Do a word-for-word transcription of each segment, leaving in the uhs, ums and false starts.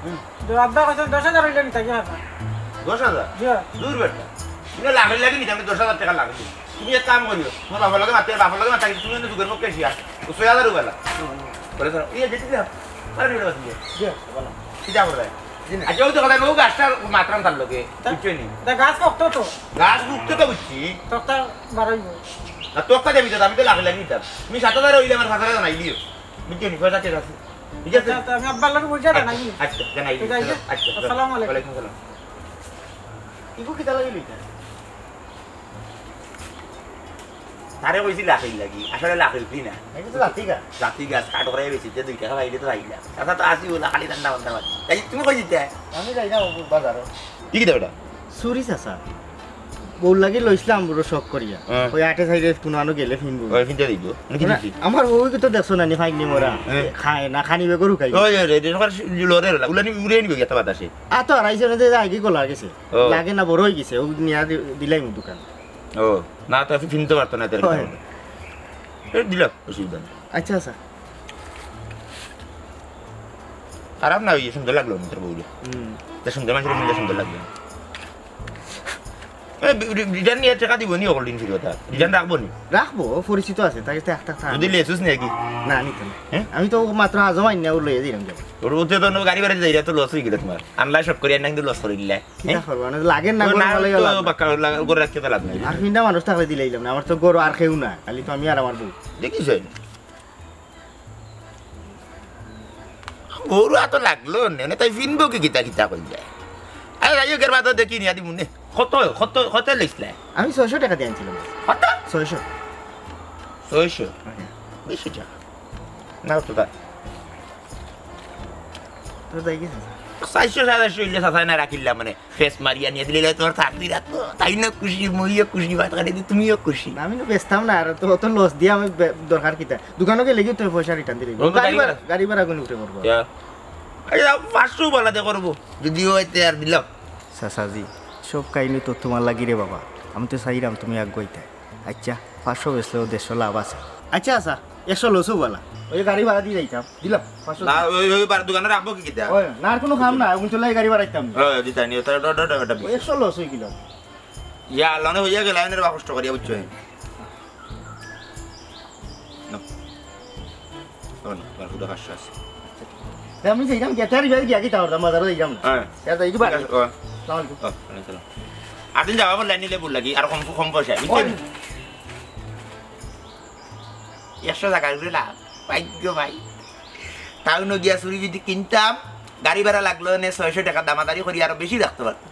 হুম। তো আব্বা কইছেন দশ হাজার অইলে নিতা কি হারবা? দশ হাজার? জি। দূর বেটা। তুমি লাখের লাগি নিতাম, দশ হাজার টেকা লাগে। তুমি এক কাম করিও, তুমার বাবার লগে মাতি, বাবার লগে মাতি, তুমি অন্য যুগের মুখে শিয়া। ও ছয় হাজার উবালা। বলে স্যার, ইয়ে, দেখি না। আরে, বেটা, বাদ দিয়ে। জি, বলো। কিতা করে? জি না। আচ্ছা, ওই তো কথা, ও গাছটা মাতরাম তার লগে, তা-, বুঝছো নি? তা গাছ শক্ত তো। গাছ শক্ত তো বুঝছি। তক্তা বাড়াইবো। না, তক্তা দেবি তো, আমি তো লাখের লাগি নিতাম। তুমি সাত হাজার অইলে আমার পাঁচ হাজার জানাই দিও। বুঝছো নি? পয়সা ঠিক আছে। ঠিক আছে? আচ্ছা, আচ্ছা, আমি আব্বার লগে বুঝা আচ্ছা, জানাই দিও। আচ্ছা, জানাই দিও। ঠিক আছে। আচ্ছা, আসসালামু আলাইকুম। ওয়ালাইকুম আসসালাম। ইগু কিতা লাগি লইতা? তারে কইছি লাখের লাগি, আসলে লাখের দি না। এটা তো জাতি গাছ। জাতি গাছ কাঠ করে বেশি, যে দুই টেকা পাইলে তো পাইলা। চাচা তো আসি বলে খালি ঠান্ডা মাথা মারি। এই তুমি কই দিতে? আমি যাই না ও বাজারো। কি কিতা বেটা? চুরি চাচা। বউর লাগি লইছিলাম বড় শখ করিয়া। হ্যাঁ। ওই আটে সাইডে কোনো আনো গেলে ফিনবো। ওই ফিনতে দিব। নাকি না, দিছি? আমার বউ তো দেখছো না নি ফাইনি মরা। হ্যাঁ। খায় না, খানি বেগর হুকাই। ওই, ওই, রে, রে, তোমার লড়ে রলা। উলানি উড়ে নিবে গেছে বাতাসে। আ তো আর আইছে না যে আগে গলা গেছে। ও। লাগে না, বড় হয়ে গেছে। ও নিয়া দি-, দিলাই মু দোকান। ও, না তো ফিনতে পারতো না, তেল হয়। খাওয়া। এ, দিলাম, অসুবিধা নেই। আচ্ছা, আচ্ছা। খারাপ না, ওই সুন্দর লাগলো না তোর বউরে। হুম। তা সুন্দর মানুষের মধ্যে সুন্দর লাগবে না। এ, রি-, রি-, রিটার্ন নিয়ে টাকা দিব নি, অকল দিন ফিরত আর। রিটার্ন রাখবো নি? রাখবো, পরিচিত আছে, তাই তো একটা থাক। যদি লেসুস নাকি? না, নিতে না। হ্যাঁ? আমি তো মাত্র আজও আইন না, ও লইয়া দিলাম যাবো। ওর ওতে তো গাড়ি বাড়ি যাই, তো লস হয়ে গেল তোমার। আনলাই শখ করি, আনলাই কিন্তু লস করে দিলাই। কিতা করবো? মানে লাগে না, ও গরু না, ভালোই তো লাগে। বাক্কা লাগা-, গরু রাখতে তো লাভ নাই। আর হিন্দা মানুষ থাকলে দিলাইলাম না, আমার তো গরু আর কেউ না, খালি তো আমি আর আমার বউ। দেখিস? গরু এত লাগলো নে, নে তাই ফিনবো কি কিতা কিতা কই যায়। আরে যাই হোক, এর বাদে দেখি নিয়া দিমু নে। কত, কত, কত লেখলে? আমি ছয়শো টাকা দিয়ে আনছিলাম। কত? ছয়শো। ছয়শো? হ্যাঁ। বেশি টাকা। না তো তা। তো যাই গেছে। চারশো, সাড়ে চারশো হইলে চাচায় না রাখিলাম মানে। ফেস মারিয়া নিয়া দিলে তোমার চাকরি রাখতো, তাই না খুশি, মইও খুশি, ভাত খাইতে তুমিও খুশি। না, আমি তো বেচতাম না, আর তো অত লস দিয়ে আমি বে-, দরকার কিতা? দোকানো গেলে কি তুমি পয়সা রিটার্ন দিলে? ও তো গাড়ি গাড়ি ভাড়া, ভাড়া। গাড়ি ভাড়া গুনি উঠে পড়বো। ইয়া। আরে, পাঁচশো বলা দে করবো, যদিও এতে আর দিলাম। চাচাজি, সব কাহিনী তো তোমার লাগি রে বাবা, আমি তো চাইরাম তুমি আগুয়াইতায়। আচ্ছা, পাঁচশো বেচলেও দেড়শো লাভ আছে। আচ্ছা, আচ্ছা, একশো লসও বলা, ওই গাড়ি ভাড়া দিয়ে যাইতাম, দিলাম পাঁচশো। না, ওই, ওই বার দোকানো রাখবো কি কিতা? ওই, না, আর কোনো কাম না, আমি চলে গাড়ি ভাড়াইতাম না। ওই, দিতা নিও, তাহলে ডট, ডট, ডট, ডট। ওই একশো লস হয়ে গেল। ইয়া, লনে হইয়া গেল, আমি বা কষ্ট করিয়া, বুঝছো? নাও। ও না, তোমার হুদা পাঁচশো আছে। তা আমি যাইতাম, গেটারি বাড়ি গিয়া কিতা করতাম, বাজারও যাইতাম না। হ্যাঁ। এটা এই কি ঠিক বাড়ি? আছে, ও। আসসালামু আলাইকুম। ও, ওয়ালাইকুম সালাম। আর দিন যাওয়া বললে নিলে বল লাগি, আর কম, কম পয়সা, বুঝছো? ওই। একশো টাকার উপরে লাভ। ভাগ্য ভাই। টাউনো গিয়া চুরি যদি কিনতাম, গাড়ি ভাড়া লাগলো নে ছয়শো টাকা দামাদারি করি আরো বেশি রাখতে পারতাম।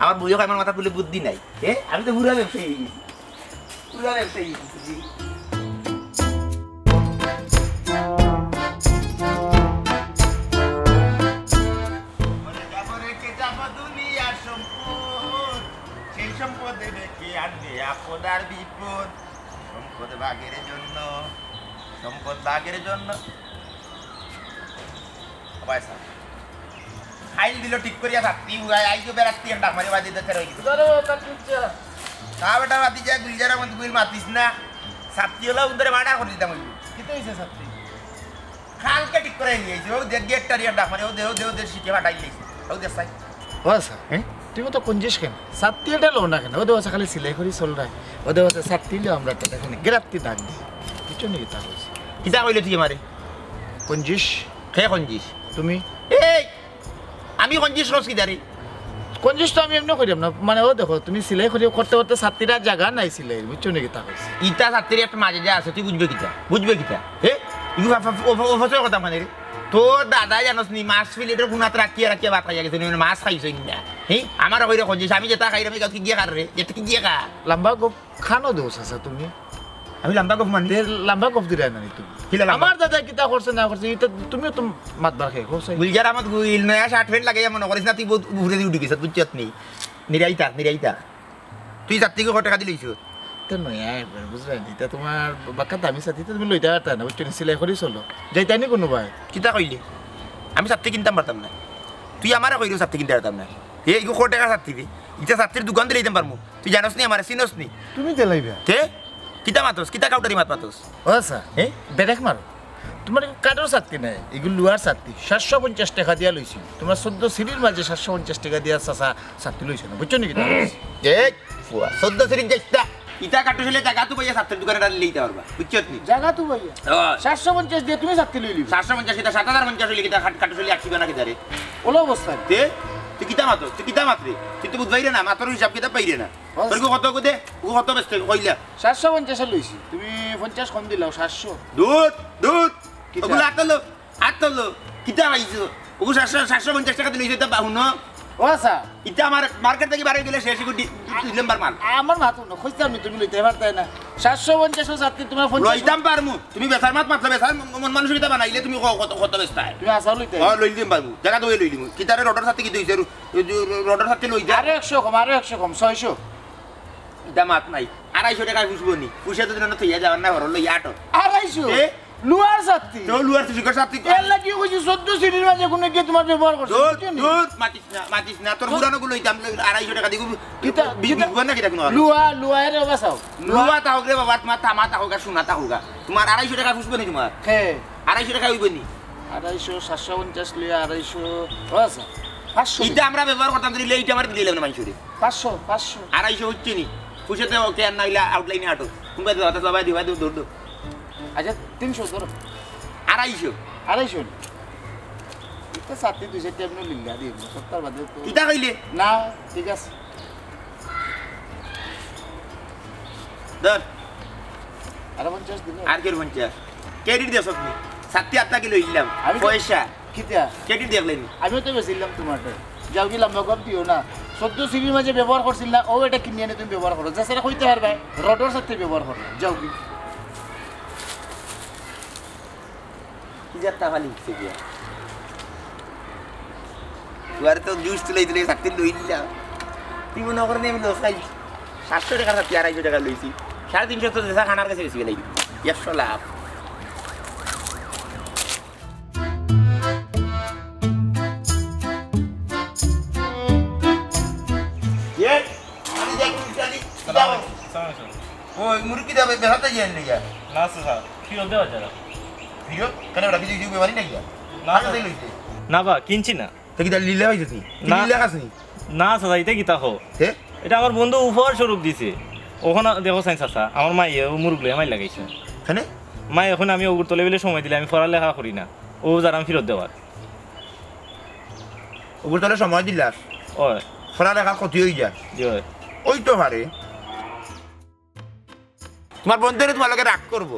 আমার বউয়ে কয় আমার মাথাত বুলে বুদ্ধি নাই। এ? আমি তো পুরা ব্যবসায়ী হয়ে গেছি। পুরা ব্যবসায়ী হয়ে গেছি, জি। মরে যাব রেখে যাব দুনিয়ার সম্পদ, সেই সম্পদে ডেকে আনবে আপদ আর বিপদ। সম্পদ ভাগের জন্য, সম্পদ ভাগের জন্য। ও ভাই সাহেব, খাইল দিল ঠিক করিয়া ছাত্তি উড়াই, আইজো বেড়াচ্ছি, ডাক মারি বাজি দিতে রই গেছে। ধরো, তার চুপচাপ। তা বেটা বাদি যায়, গুলজার মধ্যে গুল মাতিস না। ছাত্তি হলো উন্দরে মার্ডার করে দিতাম ওই। কিতা হইছে ছাত্তি? খালকে ঠিক করে নিয়ে আইছে। ও দেখ, গেটটা দিয়ে ডাক মারি, ও দে, ও দে, ও দে, শিখে ফাটাই দিয়েছে। ও দে, সাই। ও আচ্ছা, হ্যাঁ? তুমি তো কঞ্জুস কেন? ছাত্তি এটা লো না কেন? ও দে, আচ্ছা, খালি সিলাই করি চল না। ও দে, আচ্ছা, ছাত্তি লো আমরা তো এখানে গেরাত্তি দাগ দিই। বুঝছো নি কিতা কইছি? কিতা কইলে তুই আমারে? কঞ্জুস। কে কঞ্জুস? তুমি। এই! আমি কঞ্জুস কস কিতা রে? কঞ্জুস তো আমি এমনি কইরাম না। মানে, ও দেখো, তুমি সিলাই করি করতে করতে ছাত্তিরা জাগা নাই সিলাই। বুঝছো নি কিতা কইছি? ইটা ছাত্তির একটা মাঝে যা আছে, তুই বুঝবে কিতা? বুঝবে কিতা? হে? ইগু ফা-, ফা-, ফা-, ফা-, ফা-, কথা মানে রে? তোর দাদাই জানোস নি, মাছ প্লেটর কোনাত রাখিয়া রাখিয়া ভাত খাইয়া গেছে, নি মাছ খাইছইন না। হে? আমার কইরে কঞ্জুস, আমি যেটা খাইরাম, আমি কাউকে গিয়ে খার রে, যেটা কি গিয়ে খা। লম্বা গপ খানো দোষ আছে তুমি। আমি লম্বা গপ মানি? তে লম্বা গপ দিরায় না নি তুমি। কিলা লম্বা? আমার দাদায় কিতা করছে না করছে, ইটা তুমিও তো মাতবার খেয়ে, কও চাই। গুলজার আহমদ গুইল, নয়া শার্ট প্যান্ট লাগাইয়া মনে করিস না, তুই বহুত উপরে দিয়ে উঠি গেছত, বুঝছত নি? নিরাই থাক, নিরাই থাক। তুই ছাত্তিরে কয় টেকা দিলে অইছে? তো নয়া একবার, বুঝরায় নি? ইটা তোমার বাক্কা দামি ছাত্তি, ইটা তুমি লইতায় পারতায় না, বুঝছো নি? সিলাই করি চলো। যাইতায় নি কুনুবায়? কিতা কইলে? আমি ছাত্তি কিনতাম পারতাম না। তুই আমারে কইরে ছাত্তি কিনতাম পারতাম না। হে, ইগু কয় টেকা ছাত্তি রে? ইটা ছাত্তির দোকান দিলে দিতাম পারমু। তুই জানোস নি আমারে, চিনোস নি? তুমি দিলাইবা? কে? কিতা মাতস? কিতা কাউটারি মাত মাতস? ও আচ্ছা, হে? ব্রেক মারো। তুমার ইগু কাঠর ছাত্তি নায়, ইগু লুয়ার ছাত্তি। সাতশো পঞ্চাশ টেকা দিয়া লইছি। তুমার চৌদ্দ সিঁড়ির মাঝে সাতশো পঞ্চাশ টেকা দিয়া চাচা ছাত্তি লইছো না, বুঝছো নি কিতা? এই ফুয়া, চৌদ্দ সিঁড়ির যাইতা। ইতা কাঠুশালে জাগা তো পাইয়া ছাত্তির দোকানে ডালি লইতা পারবা, বুঝছো নি? জাগা তো পাইয়া? ও। সাতশো পঞ্চাশ দিয়া তুমি ছাত্তি লইলিবা? সাতশো পঞ্চাশ কিতা, সাত হাজার পঞ্চাশ অইলে কিতা, কাঠ-, কাঠুশালে আটকিবা না কিতা রে? ওলা অবস্থা। তে? তুই কিতা মাতরে? তুই কিতা মাতরে? তুই তো বুঝবাইরে না, মাতর হিসাব কিতা পাইরে না। তোর ইগু কত অইগু দে? ইগু কত বেচতে কইলা? সাতশো পঞ্চাশে লইছি, তুমি পঞ্চাশ কম দিলাও, সাতশো। দুধ, দুধ। কিতা? ওগুলো আটলো, আটলো। কিতা পাইছো? ওগু সাতশো, সাতশো পঞ্চাশ টেকা দিলে ইতা বা হুনো। ও আচ্ছা। ইতা আমার মার্কেট থাকি বারই গেলে শেষ, ইগু দি-, দুই নম্বর মাল। আমার মাত হুনো, কইতাম নি তুমি লইতায় পারতায় না। সাতশো পঞ্চাশ ছাত্তি তুমার পঞ্চাশ। লইতাম পারমু। তুমি বেচার মাত মাতলা, বেচার মন মানসিকতা বানাইলে তুমি ক-, কত, কত বেচতায়? তুমি আছাও লইতায়? ও, লইলিম পারমু। জাগা তো লইলিমু। কিতারে রডর ছাত্তি কি দিছে? র-, র-, রডর ছাত্তি লই যা। আরো একশো কম, আরো একশো কম, ছয়শো। ইতা মাত নাই। আড়াইশো টেকায় পুষবো নি? পুষে তো দিন থইয়া যাওয়ার না, ঘর লই আটো। আড়াইশো? এ? লুয়ার ছাত্তি? তো লুয়ার ছাত্তি, শিকড় ছাত্তি। এর লাগি কইছি চৌদ্দ সিঁড়ির মাঝে কুনু গিয়া তুমার ব্যবহার করছে, দূর, বুঝছো নি? দূর, মাতিস না, মাতিস না। তোর পুরানো গুলো ইতাম আড়াইশো টেকা দিগু। কিতা, বি-, কিতা? বিকবা না কিতা কুনু? লুয়া, লুয়া এরে বাবা চাও। লুয়া তা হোক রে বাবা, তুমার তামা তা হোক আর সোনা তা হোক। তুমার আড়াইশো টেকা পুষবো নি তুমার? হে। আড়াইশো টেকা অইবো নি? আড়াইশো, সাতশো পঞ্চাশ লইয়া আড়াইশো, ও আচ্ছা, পাঁচশো। ইটা আমরা ব্যবহার করতাম, যদি লেট আমার দিলাম না মানুষরে। পাঁচশো, পাঁচশো। আড়াইশো অইছে নি? পুষে তো ওকে আর না অইলে আউটলাইনে আটো। কোন বাদে দাদা সবাই দিবা, দৌড় দৌড়। আচ্ছা, তিনশো ধরো। আড়াইশো। আড়াইশো নি? ইটা ছাত্তি দুই চাইরটা এমনি লিল্লা দিয়ে দিবো, সপ্তাহ বাদে তো। কিতা কইলে? না, ঠিক আছে। ধর। আরো পঞ্চাশ দিলে? আর কি পঞ্চাশ? ক্রেডিট দেছ আপনি? ছাত্তি আটটা কিলো ইলাম। আমি তো পয়সা। কিতা? ক্রেডিট দেখলেনি? আমিও তো বেচিলাম তুমারটা। যাওগি, লম্বা কম দিও না। চৌদ্দ সিঁড়ির মাঝে ব্যবহার করছিল না, ও ইটা কিনি আনি তুমি ব্যবহার করো। যেসারে কইতে পারবায়, রডর ছাত্তি ব্যবহার করো। যাওগি। কি যাত্রা খালি হচ্ছে গিয়া। তুয়ারে তো জুস তুলাই তুলাই ছাত্তি লইলাম। তুই মনে করেন আমি লস খাই। সাতশো টেকার ছাত্তি আড়াইশো টেকা লইছি। সাড়ে তিনশো তো যেসা খানার কাছে বেশি গেলাই। একশো লাভ। এ, আমি যাই, তুমি জানি, যাও। ওই মুরগি দাবে বেহাতে যাই না। না, স্যার, ফিরত দেওয়া যায় না। ফিরত? কেন ওটা কিছু কিছু বেমারি নাকি? না, আগে স্যার। তাই লইছে। না বা, কিনছি না। তো কিতা লিল্লা পাইছস নি? তুই না। লিল্লা খাস নি? না, স্যার, ইটা কিতা কও? হে? ইটা আমার বন্ধু উপহার স্বরূপ দিছে। অখন দেখো চাইন চাচা, আমার মায়ে ও মুরগ লইয়া মাইর লাগাইছে। কেনে? মায়ে কইন আমি অগুর তলে বেলে সময় দিলে আমি পড়ালেখা করি না। ও যার আমি ফিরত দেওয়ার। অগুর তলে সময় দিলাস? অয়। পড়ালেখার ক্ষতি অই যায়। জি অয়। অইতো পারে। তুমার বন্ধুয়ে তুমার লগে রাগ করবো,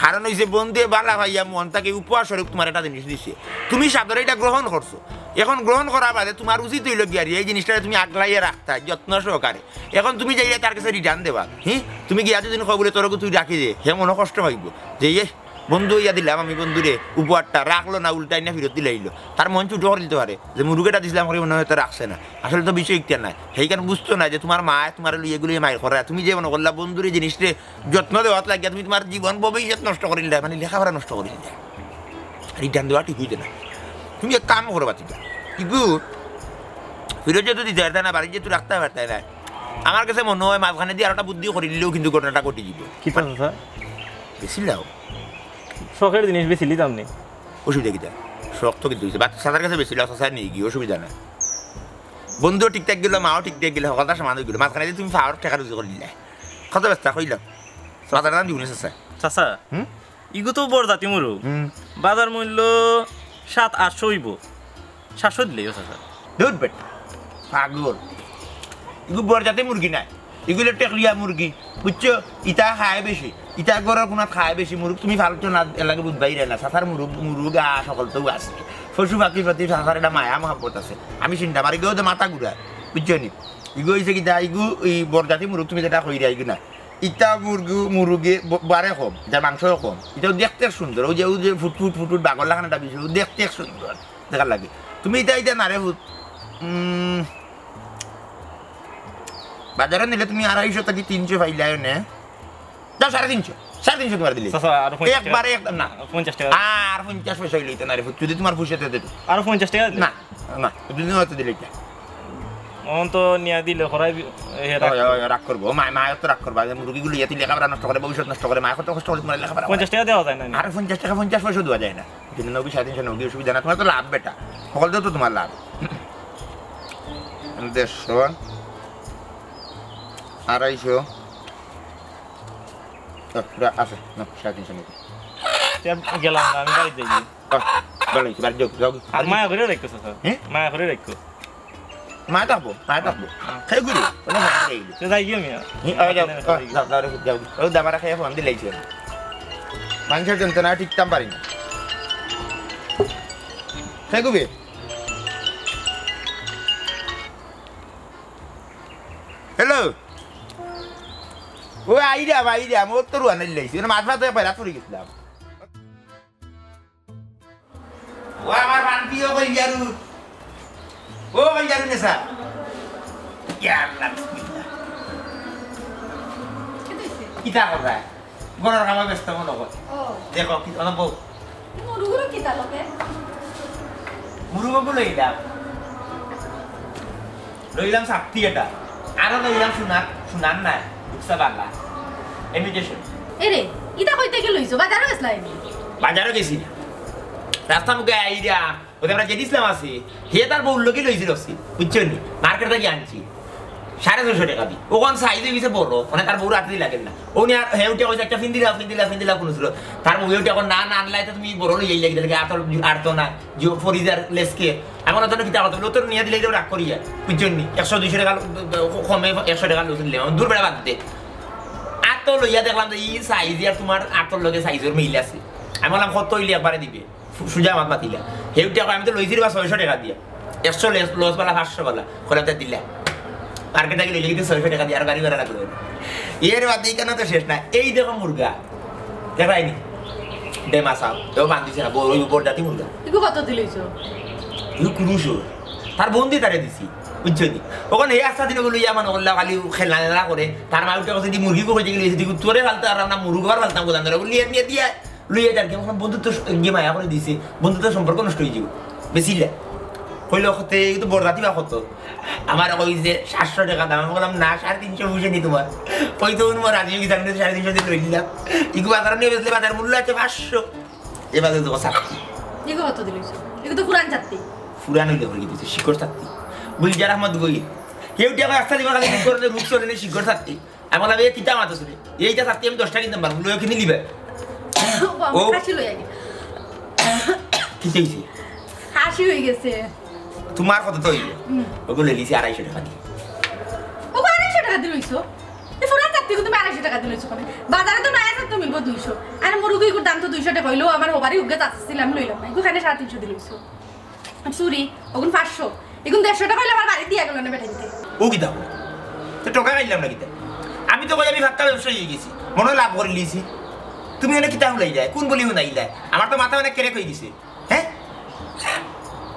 কারণ অইছে বন্ধুয়ে বালা পাইয়া মন থাকি উপহার স্বরূপ তুমার একটা জিনিস দিছে, তুমি সাদরে ইটা গ্রহণ করছো। এখন গ্রহণ করার বাদে তুমার উচিত অইলো গিয়া রে, এই জিনিসটারে তুমি আগলাইয়া রাখতায় যত্ন সহকারে। এখন তুমি যাইয়া তার কাছে রিটার্ন দেবা, হি? তুমি গিয়া যদি কও বুলে তোর অগু তুই রাখি দে, হে মনো কষ্ট পাইবো যে, ইয়ে, বন্ধু অইয়া দিলাম আমি বন্ধুরে উপহারটা, রাখলো না, উল্টা আইনা ফিরত দিলাইলো। তার মন ছুটো করি দিতে পারে যে মুরগ এটা দিছিলাম করি মনে অয় তো রাখছে না। আসলে তো বিষয় ইটা নায়। হেইখান বুঝতো না যে তুমার মায়ে তুমারে লইয়া এগুলো মাইর করে। তুমি যে মনে করলা বন্ধুরে জিনিসরে যত্ন দেওয়াত লাগিয়া তুমি তুমার জীবন ভবিষ্যৎ নষ্ট করিলায়, মানে লেখাপড়া নষ্ট করিলায়। রিটার্ন দেওয়া ঠিক অইতো না। তুমি এক কাম করো বাতিজা। ইগু ফিরত যেহেতু দিতে পারতায় না, বাড়িত যেহেতু রাখতে পারতায় না, আমার কাছে মনে অয় মাঝখানেদি আরোটা বুদ্ধি করিলেও কিন্তু ঘটনাটা ঘটি যিবো। কিতা চাচা? বেচিলাও। শখের জিনিস বেচিলিতাম নি। অসুবিধা কিতা? শখ তো কিন্তু অইছে। বাদ চাচার কাছে বেচিলাও, চাচায় নিগি, অসুবিধা নাই। বন্ধুও ঠিকঠাক গেলো, মাও ঠিকঠাক গেলো, হকলতা সমান অই গেলো। মাঝখানেদি তুমি পাওর টেকা রুজি করিলায়। কত বেচতা কইলাম? বাজারে দাম দিবো নি চাচা? চাচা, হুম? ইগু তো বড় জাতি মুরগ। হুম। বাজার মূল্য সাত আটশো অইবো। সাতশো দিলাইও চাচা। ধুর বেটা, পাগল। ইগু বড় জাতি মুরগি নায়, ইগু অইলো টেকলিয়া মুরগি, বুঝছো? ইতা খায় বেশি, ইতা ঘরর কুনাত খায় বেশি। মুরগ তুমি ফালছো না, এর লাগি বুঝবায় না। চাচার মুরগ, মুরগ আ, হকলতাউ আছে। পশু পাখির প্রতি চাচার একটা মায়া মহব্বত আছে। আমি চিন্তা মারি গেও তো মাথা ঘুরায়, বুঝছো নি? ইগু অইছে কিতা, ইগু ই বড় জাতি মুরগ তুমি যেটা কইরায় ইগু না। ইতা মুরগি, মুরগে ব-, বারে কম, ইতার মাংসও কম। ইতাও দেখতে সুন্দর, অউ যে, অউ যে ফুটফুট, ফুটফুট বাঘর লাখান একটা বিষয়, দেখতে সুন্দর, দেখার লাগি। তুমি ইতা, ইতা না রে ফুত, উম, বাজারো নিলে তুমি আড়াইশো থাকি তিনশো পাইলায় নে। যাও, সাড়ে তিনশো, সাড়ে তিনশো তুমার দিলে। চাচা, আরো পঞ্চাশ টেকা। একবারে এক-, না। পঞ্চাশ টেকা। আর পঞ্চাশ পয়সা অইলে ইতা না রে ফুত, যদি তুমার পয়সা দিতে। আরো পঞ্চাশ টেকা দিলে। না, না, দুদিন হয়তো দিলে ইটা। অন তো নিয়া দিলে খরাই বি-, এ, রাগ অয়, অয়, অয়, রাগ করবো। ও মায়, মায় তো রাগ করবা। যে মুরগিগুলো ইয়া তুই লেখাপড়া নষ্ট করে, ভবিষ্যৎ নষ্ট করে, মায় কত কষ্ট করে তোমার লেখাপড়া পঞ্চাশ টেকা দেওয়া যায় না নি? আরে পঞ্চাশ টেকা, পঞ্চাশ পয়সা দেওয়া যায় না। কিন্তু নবী সাড়ে তিনশো নবী অসুবিধা না, তোমার তো লাভ বেটা। সকল তো তোমার লাভ। দেড়শো, আড়াইশো। ও, পুরা আছে, না, সাড়ে তিনশো নবী। তে আমি গেলাম না, আমি বাড়িত যাই। ও, বাড়ি, বাড়ি যাও, যাও। আর মায়া করে রাখো, চাচা। হ্যাঁ? মায়া করে রাখো। মায়া থাকবো, মায়া থাকবো। খাই ঘুরি, ওটা ভালো খাই ঘুরি। তো যাই গিয়ে মিয়া। হুম, আরে যাও, যাও, যাও, যাও, যাও। ও দাবারা খাইয়া ফোন দিলেই ছিল। মাংসের যন্ত্রণা টিকতাম পারি না। খাই ঘুরি। হ্যালো। ও আইরা, আইরা, মোর তো রুয়ান লাইছি। মানে মাছ ভাত হয়ে বেড়া পড়ে গেছিলাম। ও আমার বান্তি, ও কই যারু? ও কই যারু নেশা? ইয়া আল্লাহ, বিসমিল্লাহ। কিতা কররা? ঘরর কামে ব্যস্ত মনে কর। ও। দেখো, কি, অন বউ। মুরুগুরু কিতা লগে? মুরুগুরু লইলাম। লইলাম ছাত্তি এটা। আরো লইলাম সোনার, সোনার নাই। বুঝতে পারলা? Imitation। এরে, ইটা কইতে কি লইছো? বাজারো গেছলা এমনি? বাজারো গেছি না। রাস্তা মুখে আইরা, ওতে আমরা জেড ইসলাম আছি। হে তার বউর লগে লইছিল, বুঝছো নি? মার্কেট থাকি আনছি। সাড়ে ছয়শো টেকা দি। ওখান সাইজ হয়ে গেছে বড়, মানে তার বউর আটে লাগে না। ও নিয়ে আর হে উঠে কইছে, "একটা ফিন দিলা, ফিন দিলা, ফিন দিলা," কোনো ছিল। তার বউ উঠে এখন, "না, না, আনলাই তো তুমি বড় লইয়া আইলে, দেখে আতর, আর তো না, যে ফরিদার লেসকে।" আমি বললাম, "তোর কিতা কথা?" বলে, "তোর নিয়ে দিলে এটা রাগ করিয়া, বুঝছো নি? একশো দুইশো টেকা ল-, কমে একশো টেকা লস দিলে, দূর বেড়া বাদ দিতে।" আর তো লইয়া দেখলাম যে এই সাইজ আর তোমার আতর লগে সাইজের মিল আছে। আমি বললাম, "কত হইলে একবারে দিবে?" সু-, সুজা মাত মাতিলা। হেউটিয়া কয়, "আমি তো লইছি রে বা ছয়শো টেকা দিয়া। একশো লেস, লস বালা, পাঁচশো বালা।" কইলাম, "তে দিলা।" মার্কেটে গেলে যদি ছয়শো টেকা দিয়া আর গাড়ি ভাড়া লাগলো না। এর বাদে এখানে তো শেষ না। এই দেখো মুরগা। দেখায়নি? ডেমা সাপ। এও বান্ধিছে না। বড়, ওই উপর জাতি মুরগা। ইগু কত দিলইছো? ইগু কুরুশো। তার বন্দি তারে দিছি। বুঝছো নি? ওখানে এই আস্তা দিনে বলে, ইয়া মানে করলা, খালি খেলা নেলা করে। তার মা উঠে কথা দি মুরগি কই গেলে, তোরে ফালতে আর আমরা মুরগি আর ফালতাম, গোদাম ধরে। বলি, নিয়ে দিয়া। লইয়া যার কি, আমার বন্ধুত্ব স-, গিয়ে মায়া করে দিছে, বন্ধুত্ব সম্পর্ক নষ্ট হয়ে যাবে। বেশি ইলা। কইলো, "কতে, এই তো বড় রাতি বা কত?" আমার কই যে, "সাতশো টেকা দাম।" আমি বললাম, "না, সাড়ে তিনশো পয়সা নি তোমার।" কই তো, "তোমার রাজি হয়ে গেছে, আমি তো সাড়ে তিনশো দিয়ে লই নিলাম।" ইগু বাজার নিয়ে বেচলে, বাজার মূল্য আছে পাঁচশো। এ বাদে তো ছাত্তি। ইগু কত দিলইছো? ইগু তো পুরান ছাত্তি। পুরান হইলে পরে কি দিছে? শিকড় ছাত্তি। গুলজার আহমদ গই। কেউ টেকা রাস্তা দিবা, খালি রূপ করে, রূপ করে, শিকড় ছাত্তি। আমি বললাম, "এ কিতা মাতো শুনে? এইটা ছাত্তি আমি দশটা কিনতাম পারবো, লইয়া কিনে নিবে।" ও, ও। কাশি লই আগে। কিতা হইছে? কাশি হয়ে গেছে। তোমার কত তো হইবে? হুম। ওগুলো লিছি আড়াইশো টেকা দিয়ে। ও, আড়াইশো টেকা দিয়ে লইছো? এই পুরা ছাত্তি তুমি আড়াইশো টেকা দিয়ে লইছো কেনে? বাজারে তো নয়া ছাত্তি মিলবো দুইশো। আর মুরগি ইগুর দাম তো দুইশো টেকা হইলেও আমার হবারই উগে চাচ্ছিলাম, লইলাম না। এখানে সাড়ে তিনশো দিয়ে লইছো। চুরি, ওগুন পাঁচশো। এগুন দেড়শো টেকা হইলে আমার বাড়ি দিয়া গেল না বেটাইতে। ও কিতা? তো টেকা খাইলাম না কিতা? আমি তো কই আমি ফাক্কা ব্যবসায়ী হয়ে গেছি। মনে হয় লাভ করে লিছি। তুমি এনে কিতা হুলাই যায়? কোন বলি হুনাই যায়? আমার তো মাথা অনেক ক্র্যাক হয়ে গেছে। হ্যাঁ?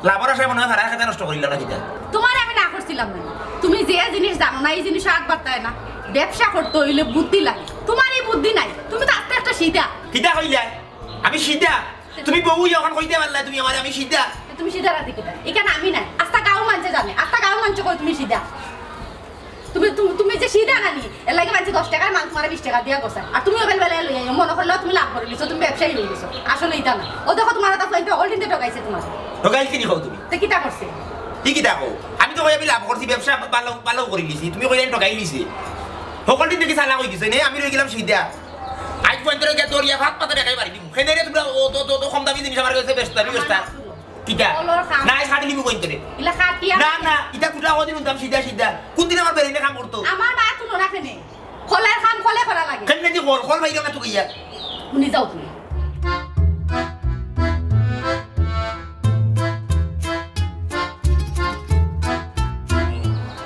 লাভর আশায় মনে হয় ফারা খেতে নষ্ট করিলাম না কিতা? তোমারে আমি না করছিলাম না। তুমি যে জিনিস জানো না, এই জিনিস আগ বাড়তায় না। ব্যবসা করতে হইলে বুদ্ধি লাগে। তোমার এই বুদ্ধি নাই। তুমি তো আস্তে একটা সিধা। কিতা কইলে? আমি সিধা? তুমি বউ এখন কইতে পারলা তুমি আমারে আমি সিধা? তুমি সিধা রাতি কিতা? এখানে আমি নাই। আস্তা গাঁও মানছে জানে। আস্তা গাঁও মানছে কই তুমি সিধা? তুমি, তুমি, তুমি যে সিধা নানি, এর লাগে মানছে দশ টেকার মাল তোমার বিশ টেকা দিয়া গছায়। আর তুমি ওবেল বেলায় লই আইও, মনে করলেও তুমি লাভ করে লিছো, তুমি ব্যবসায়ী হয়ে গেছো। আসলে এটা না। ও দেখো তোমার একটা ফ্লাইট অল দিন ঠকাইছে তোমার। ঠকাইল কি কও তুমি? তো কিতা করছে? কি কিতা কও? আমি তো কই আমি লাভ করছি, ব্যবসা ভালো, ভালো করে লিছি। তুমি কইলে ঠকাই লিছি। হকল দিন দেখি চালাক হয়ে গেছে, নে আমি রয়ে গেলাম সিধা। আজ পর্যন্ত গিয়া দরিয়া ভাত পাতা দেখাই পারি দিমু। খেনে রে তোমরা ও তো, তো, তো কম দামি জিনিস আমার কাছে বেচতে আমি বেচতা। কিতা? কলর কাম। না, এই শাড়ি নিবো কইতে রে। ইলা কাটিয়া। না, না, ইটা কুটা হদিন উঠতাম সিধা সিধা। কোন দিন আমার বেরেনে কাম করতো? আমার মা তুলো না খেনে। কলের কাম কলে করা লাগে। খেনে দি কল, কল ভাই না তুই ইয়া। উনি যাও তুমি।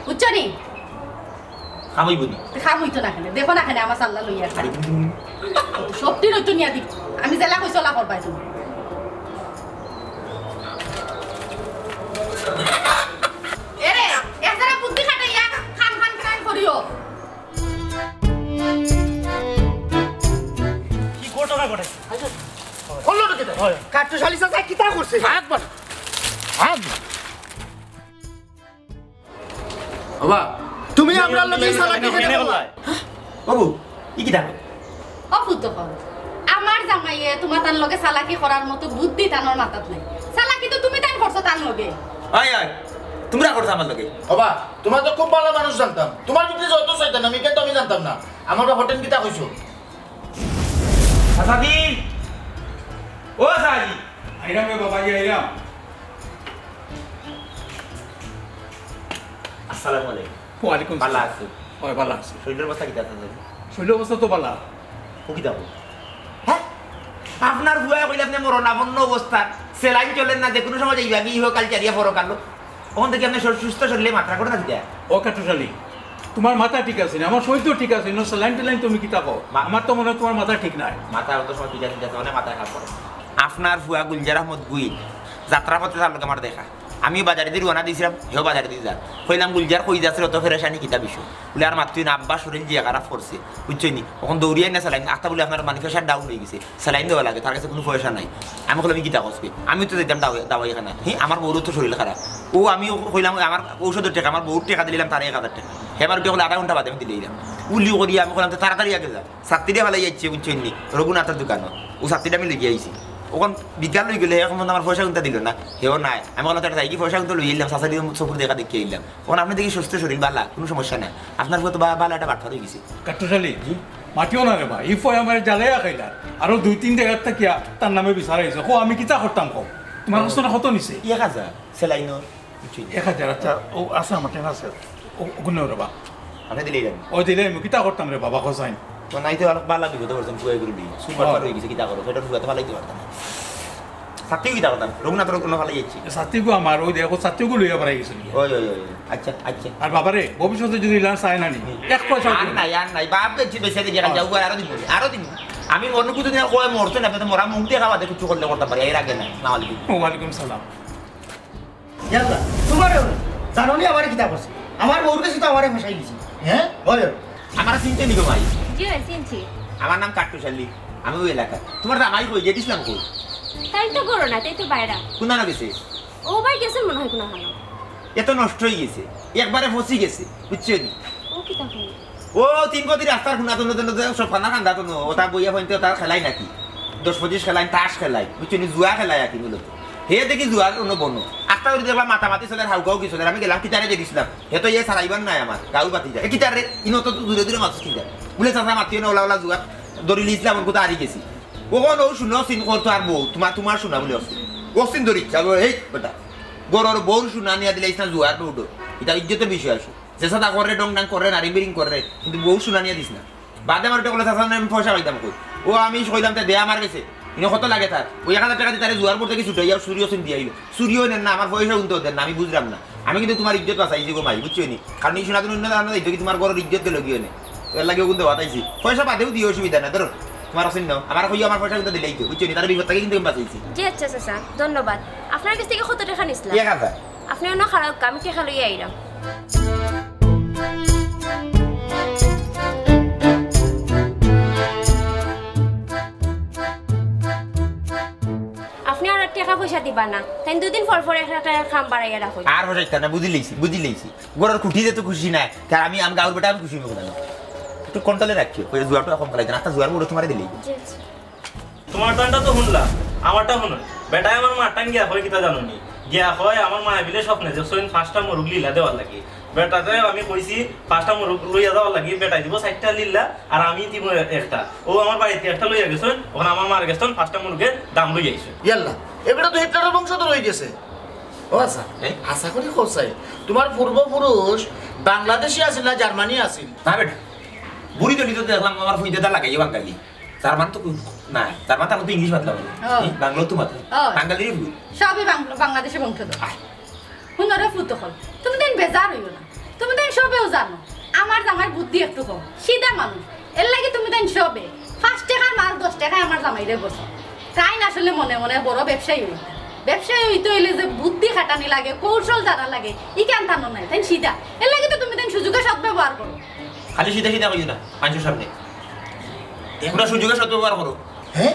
বুঝছো নি? খামই বুঝি। তো খাম হইতো না খেনে। দেখো না খেনে আমার সাল্লা লইয়া। আরে তুমি তুমি। সত্যি নয়তো নিয়া দিব। আমি জেলা কইছো লা করবাই তুমি। এরে, এক জায়গা বুদ্ধি খাটাইয়া খান খান খান করিও। কি ঘটনা ঘটে? করলো তো কিতা? হয়। কাট্টু শালি চাচা কিতা করছে? ভাগ বল। ভাগ। বাবা, তুমি আমরার লগে চালাকি কেনে করলায়? বাবু, ই কিতা? ও ফুত অকল, আমার জামাইয়ে তুমার তান লগে চালাকি করার মতো বুদ্ধি তানর মাথাত নাই। চালাকি তো তুমি তাইন করছো তান লগে। আয়, আয়, তুমরা করছো আমার লগে। বাবা, তুমার তো খুব ভালা মানুষ জানতাম। তুমার ভিতরে যত শয়তান, আমি কিন্তু আমি জানতাম না। আমার বাবা হটেন কিতা কইছো? আসাদি! ও আসাদি! আইরাম রে বাবা, ই আইরাম। আসসালামু আলাইকুম। ওয়ালাইকুম ভালা আসসালাম। আছো? অয়, ভালা আছি। শরীলর অবস্থা কিতা আছে? শরীলর অবস্থা তো ভালা। ও কিতা কয়? হ্যাঁ? আপনার ফুয়ায় কইলে আপনে মরণাপন্ন অবস্থা, saline চলের না, যে কুনু সময় যাইবা, আমি ইহকাল ছাড়িয়া পরকাল। অখন থাকি আপনে সু-, সুস্থ শরীলে মাতরা করে না দিতা। ও কাট্টুশালী, তুমার মাথা ঠিক আছে নি, আমার শরীল তো ঠিক আছে নি, saline টেলাইন তুমি কিতা কও? মা- আমার তো মনে অয় তুমার মাথা ঠিক নাই। মাথা অত সময় ঠিক আছে, ঠিক আছে, মানে মাথা খারাপ করে। আপনার ফুয়া গুলজার আহমদ গুইল, যাত্রার পথে তার লগে আমার দেখা। আমি বাজারেদি রওয়ানা দিছিলাম, হেও বাজারেদি যার। কইলাম, "গুলজার, কই যাস রে, অত পেরেশানি কিতা বিষয়?" বুলে, "আর মাতইন না আব্বা, শরীল যে খারাপ করছে, বুঝছইন নি? অখন দৌড়িয়া আইনা saline, আখতা বুলে আপনার money pressure down অইগেছে, saline দেওয়া লাগে, তার কাছে কুনু পয়সা নাই।" আমি কইলাম, "ই কিতা কস বে? আমি তো যাইতাম দাওয়াই-, দাওয়াইখানাত, হি, আমার বউরও তো শরীল খারাপ।" ও আমি কইলাম, "আমার ঔষধর টেকা, আমার বউর টেকা দিলাম তারে এক হাজার টেকা।" হে আমার উঠে কইলো, "আধা ঘন্টা বাদে আমি দিলাইরাম।" উলি করি আমি কইলাম, "তে তাড়াতাড়ি আগে যা।" ছাত্তিটা ফালাই আইছে, বুঝছইন নি, রঘুনাথর দোকানো। ও ছাত্তিটা আমি লইয়া আইছি। অখন বিকাল অইগেলে, অখন পর্যন্ত আমার পয়সা কুনতা দিলো না, হেও নাই। আমি কইলাম, "তে যাই গি, পয়সা কুনতা লইয়া আইলাম, চাচার চকুর দেখা দেখিয়া আইলাম।" অখন আপনে দেখি সুস্থ শরীল, ভালা, কুনু সমস্যা নাই। আপনার ফুয়া তো বা-, ভালা একটা বাটপার অইগেছে। কাট্টুশালী, জি? মাতিও না রে বা, ই ফুয়ায় আমারে জ্বালাইয়া খাইলা। আরো দুই তিন জাগাত থাকিয়া তার নামে বিচার আইছে। কও, আমি কিতা করতাম কও? তুমার কাছ থাকি কত নিছে? এক হাজার, saline। বুঝছি। এক হাজার, আচ্ছা, ও আছে, আমার টেকা আছে। ও, ওগুন নেও রে বা। আপনে দিলাইরাম? ও দিলে আমি কিতা করতাম রে বাবা, কও চাইন। তো নাই তো আর বালা বিপদে পড়ছইন, ফুয়া গুরু দি। সুপার ও। ফার অইগেছে, কিতা করো? পেটর ফুয়া তো ফালাইতে পারতাম না। ছাত্তিও কিতা করতাম? রঘুনাথ রঘুনাথ ফালাই যাইছি। ছাত্তিগু আমার, ওই দেখো, ছাত্তিগু লইয়া বাড়াই গেছে। ওই, ওই, ওই, ওই। আচ্ছা, আচ্ছা। আর বাবারে, ভবিষ্যতে যদি ইলান চায় না নি, হুম। এক পয়সা আর দিও না। নাই, আর নাই। বাপ বেশি বেশি দিয়ে ও। যাও, আরো দিমু, আরো দিমু। আমি মনে করছি যে কয় মরছে না, আপনি তো মরা মুখ দেখা বাদে কিছু করলে করতে পারি, এর আগে না। না হলে কি? ওয়ালাইকুম সালাম। ইয়াল্লা, তুমারে অইলো। জানো নি আমারে কিতা করছে? আমার বউর গেছে তো আমারে ফাঁসাই দিছে। হ্যাঁ? বলো। আমারে চিনছো নি গো ভাই? জি, চিনছি। আমার নাম কাট্টুশালী, আমি ওই এলাকার। তুমার জামাই কই? গেছিলাম কই? তাই তো করো না, তাই তো বাইরা। কোন আনো গেছে? ও ভাই গেছে মনে হয় কোনো হানো। এ তো নষ্ট অইগেছে, একবারে ফসি গেছে, বুঝছো নি? ও কিতা কয়? ও তিন গতি রাস্তার কোনাত নতুন নতুন সব ফানা কান্দা তো নো, ওটা বইয়া পয়েন্টে ওটা খেলাই নাকি, দশ পঁচিশ খেলাই, তাস খেলাই, বুঝছো নি, জুয়া খেলাই আর কি মূলত। হে দেখি জুয়ার অন্য বনো। আস্তা করি দেখলাম মাতামাতি চলের, হাউকাউকি চলের। আমি গেলাম, কিতারে দেখছিলাম। হে তো ইয়ে সারাইবার নাই আমার, গাউ বাতি যায়। এ কিতারে, ইনো তো দূরে দূরে মাছ কিনতে। বুলে, "চাচা, মাতিও না, ওলা ওলা জুয়া। ধরি লিছিলাম, ওর কোথা হারি গেছি।" ওখান ও শুনো, সিন করতো আর বউ, তোমার, তোমার শোনা বলে অসিন। অসিন ধরি, যাবো, এই বেটা। গরর বউর শোনা নিয়া দিলে ইসনা জুয়ার বউডো। এটা ইজ্জতের বিষয় আছে। যে সাদা করে, ডং ডাং করে, নারি বিরিং করে, কিন্তু বউ শোনা নিয়া দিস না। বাদে আমার ওটা বলে, "চাচা, আমি পয়সা পাইতাম কই?" ও আমি কইলাম, "তে দে আমার গেছে।" ইনো কত লাগে তার? ওই এক হাজার টেকা দিয়ে তারে জুয়ার বোর্ড থেকে ছুটে যাও, চুরিও চিন দিয়ে আইলো। চুরিও নেন না, আমার পয়সা কিন্তু দেন না, আমি বুঝলাম না। আমি কিন্তু তোমার ইজ্জত বাঁচাইছি গো মাই, বুঝছো নি? কারণ এই শোনা দিন অন্য দাঁড়ানো যাইতো কি তোমার ঘরের ইজ্জত গেল গিয়ে নে। এর লাগে ওগুন দেওয়া তাইছি। পয়সা বাদেও দিও, অসুবিধা না, ধরো। তোমার আছে না? আমার কইও আমার পয়সা কিন্তু দিলেই তো, বুঝছো নি? তার বিপদ থেকে কিন্তু আমি বাঁচাইছি। জি আচ্ছা চাচা, ধন্যবাদ। আপনার কাছ থেকে কত টেকা নিছিলাম? এক হাজার। আপনি অন্য খারাপ, আমি টেকা লইয়া আইরাম। আপনি আর টেকা পয়সা দিবা না, তাই দুদিন পর পর একটা একটা কাম বাড়াইয়া রাখো। আর পয়সা দিতা না, বুঝি লইছি, বুঝি লইছি। ঘরের খুঁটি যে তো খুশি নাই, তার আমি, আমি গাউর বেটা, আমি খুশি হইব না। একটু কন্ট্রোলে রাখিও, ওই জুয়াটা কম খেলাইতে না, আস্তা জুয়ার বউডো তোমারে দিলেই। জি, জি। তোমার টানটা তো শুনলাম, আমারটা শুনো। বেটায় আমার মার টান গিয়া কয় কিতা জানো নি? গিয়া কয় আমার মায় বিলে স্বপ্নে যে সইন পাঁচটা মুরগ লিলা দেওয়ার লাগি। বেটাতে আমি কইছি পাঁচটা মুরগ লইয়া যাওয়ার লাগি, বেটায় দিব চাইরটা লিলা আর আমি দিব একটা। ও আমার বাড়িতে একটা লইয়া গেছইন, ওখানে আমার মার গেছইন পাঁচটা মুরগের দাম লইয়া আইছইন। ইয়াল্লা, এগুলো তো হিটলারের বংশধর হয়ে গেছে। ও আচ্ছা, হ্যাঁ? আশা করি খোঁজ চাই। তোমার পূর্বপুরুষ বাংলাদেশি আছিল না জার্মানি আছিল? না বেটা, বুড়ি দলি তো দেখলাম আমার ফুইতে দা লাগাই বাঙালি। জার্মান তো কো-, না, জার্মান তো আমাদের ইংলিশ মাতলাম। ও। এই বাংলা তো মাতলাম। ও। বাঙালিরই ভুল। সবই বাংলা, বাংলাদেশি বংশধর। আয়। হুনো রে ফুত অকল, তুমি তাইন বেজার হইও না। তুমি তাইন সবেও জানো, আমার জামাইর বুদ্ধি একটু কম, সিধা মানুষ। এর লাগি তুমি তাইন সবে পাঁচ টেকার মাল দশ টেকায় আমার জামাইরে বসো। তাইন আসলে মনে মনে বড় ব্যবসায়ী হইতা। ব্যবসায়ী হইতে হইলে যে বুদ্ধি খাটানি লাগে, কৌশল জানা লাগে, ইখান তানো নাই। তাইন সিধা। এর লাগি তো তুমি তাইন সুযোগের সদ্ব্যবহার করো। খালি সিধা সিধা কইও না, মানুষের সামনে। আমরা সুযোগের সদ্ব্যবহার করো। হ্যাঁ?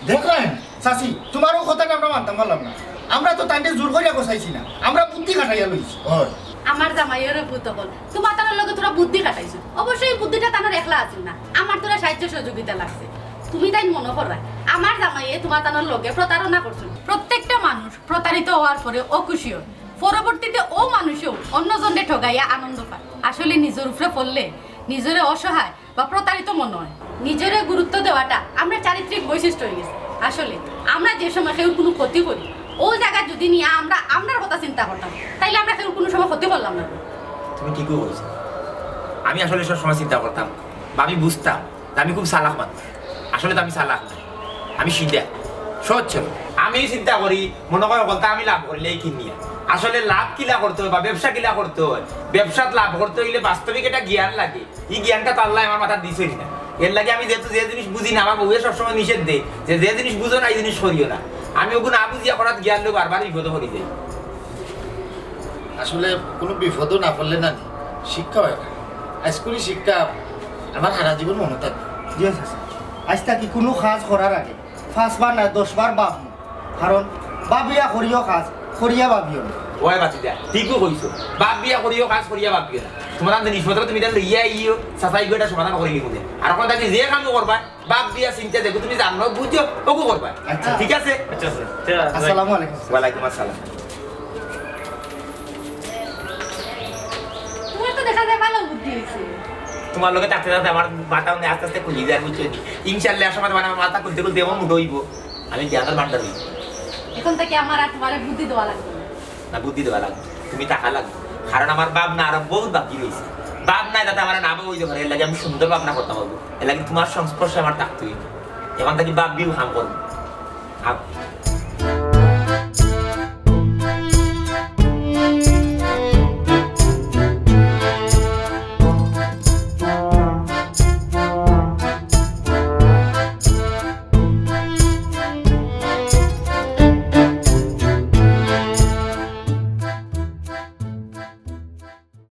দেখলেন, চাচি, তোমারও কথাটা আমরা মানতাম পারলাম না। আমরা তো তানরে জোর করিয়া গছাইছি না, আমরা বুদ্ধি খাটাইয়া লইছি। হয়। আমার জামাইয়েরও ভূত অকল, তুমার তানর লগে থুড়া বুদ্ধি খাটাইছো। অবশ্যই বুদ্ধিটা তানর একলা আছিল না, আমার থুড়া সাহায্য সহযোগিতা লাগছে। তুমি তাইন মনো কররায়, আমার জামাইয়ে তুমার তানর লগে প্রতারণা করছইন। প্রত্যেকটা মানুষ প্রতারিত অওয়ার পরে অখুশি অয়, পরবর্তীতে অউ মানুষেও অন্যজনরে ঠগাইয়া আনন্দ পায়। আসলে নিজর উপরে পড়লে নিজরে অসহায় বা প্রতারিত মনো অয়। নিজরে গুরুত্ব দেওয়াটা আমরার চারিত্রিক বৈশিষ্ট্য অইগেছে। আসলে আমরা যে সময় কেউর কুনু ক্ষতি করি, অউ জাগাত যুদি নিয়া আমরা আমরার কথা চিন্তা করতাম, তাইলে আমরা কেউর কুনু সময় ক্ষতি করলাম না। তুমি ঠিকউ কইছো। আমি আসলে সব সময় চিন্তা করতাম বা আমি বুঝতাম যে আমি খুব চালাক মানুষ। আসলে তো আমি চালাক না, আমি সিধা, সহজ সরল। আমি চিন্তা করি, মনো কয় হকলতা আমি লাভ করিলে কিনিয়া। আসলে লাভ কিলা করতে অয় বা ব্যবসা কিলা করতে অয়, ব্যবসাত লাভ করতে অইলে বাস্তবিক একটা জ্ঞান লাগে। ই জ্ঞানটা তো আল্লায় আমার মাথাত দিছইন না। এরলাগি আমি যেহেতু যে জিনিস বুঝি না, আমার বউয়ে সবসময় নিষেধ দেয় যে, যে জিনিস বুঝো না, ই জিনিস করিও না। আমি অগু না বুঝিয়া করাত গিয়া বারবার বিপদো পড়ি যাই। আসলে কুনু বিপদো না পড়লে না নি, শিক্ষা অয় না। আইজকুর ই শিক্ষা আমার হারা জীবন মনো থাকবো। জি চাচা, আইজ থাকি কুনু কাজ করার আগে পাঁচবার না দশবার ভাবমু, কারণ ভাবিয়া করিও কাজ, করিয়া ভাবিও না। ওই বাতিজা, ঠিকউ কইছো। ভাবিয়া করিও কাজ, করিয়া ভাবিও না। তুমার জিনিসপত্র তুমি ইটা লইয়া আইও, চাচায় ইগু এটা সমাধান করিলিমু নে। আর অখন থাকি যে কামউ করবায়, ভাবিয়া চিন্তিয়া দেখো, তুমি জানো বুঝো, অগু করবায়। আচ্ছা। ঠিক আছে? আচ্ছা স্যার। আসসালামু আলাইকুম। ওয়ালাইকুম আসসালাম। তুমার তো দেখা যায় ভালা বুদ্ধি অইছে। তুমার লগে থাকতে থাকতে আমার মাথা মানে আস্তে আস্তে খুলি যায়, বুঝছো নি? ইনশাআল্লাহ, এক সময় মানে আমার মাথা খুলতে খুলতে এমন মুটা অইবো, আমি জ্ঞানর ভান্ডার অইমু। অখন থাকি আমার আর তুমারে বুদ্ধি দেওয়া লাগবো না। না, বুদ্ধি দেওয়া লাগবো, তুমি থাকা লাগবো, কারণ আমার ভাবনা আরো বউত বাকি রইছে। ভাবনায় যাতে আমার না বউ অইতে পারে, এরলাগি আমি সুন্দর ভাবনা করতাম পারবো, এরলাগি তুমার সংস্পর্শে আমার থাকতে অইবো। অখন থাকি ভাবিও কাম করমু। আও।